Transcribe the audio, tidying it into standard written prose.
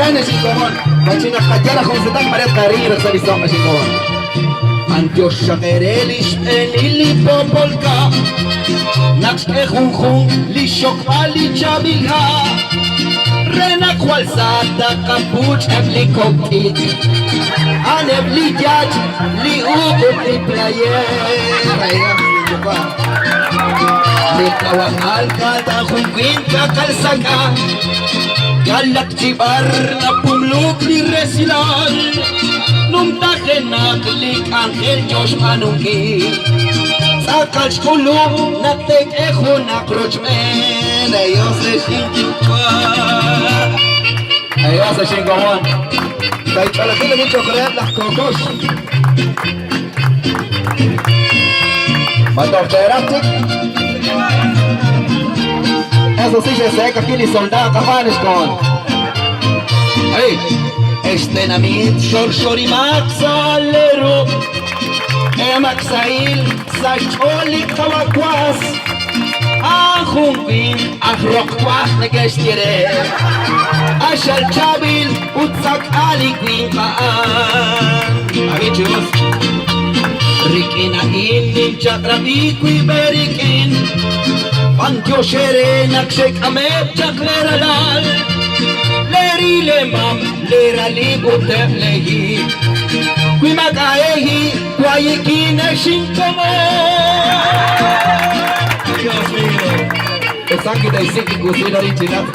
Jo'kan ex inkomon, wachin naq qayal jun sutaq mare tqaril raj sa' li soq' ex inkomon. B'antiox xaq eere li xb'eenil li poopol kab'l naq xk'e junjunq li xxokb'al li chaab'il ha' re naq jwal sa taqapuch' eb' li kok' t'ikr, a'aneb' li yach, li uq ut li player. Li qawa' alka ta jun winq kaqal sak'a, yalaq chi b'ar napumluk li resilal, numtajenaq li k'anjel yo xb'aanunkil. Tz'aqal xk'ulub' naq teek'e junaq rochb'een. Adios ex inyuwa'. Adios ex inkomon. Sa' xch'oolejil li cho'q reheb' laj kookox. Ma toj teeraj chik? Eso sí, xe'se'ek ajwi' li soldaad q'ab'aan xkohon. Hey, ex tenamit xorxorimaq sa' leeruq', k'ehomaq sahil sa' xch'ool li qawawas. A'an jun winq aj roq waj neke'xye re, q'axal chaab'il ut sak'a li winq a'an. Ab'i chi us. Rik'in a'in ninchaq'rab'i wib' eerik'in, b'antiox eere naq xek'ameb' chaq leeralal, leeri leemam, leeralib' ut eb' leehi. Wi maak'a' eehi, wayikin ex inkomon. Dios mío. Usan kitaisik kusina rin chinat.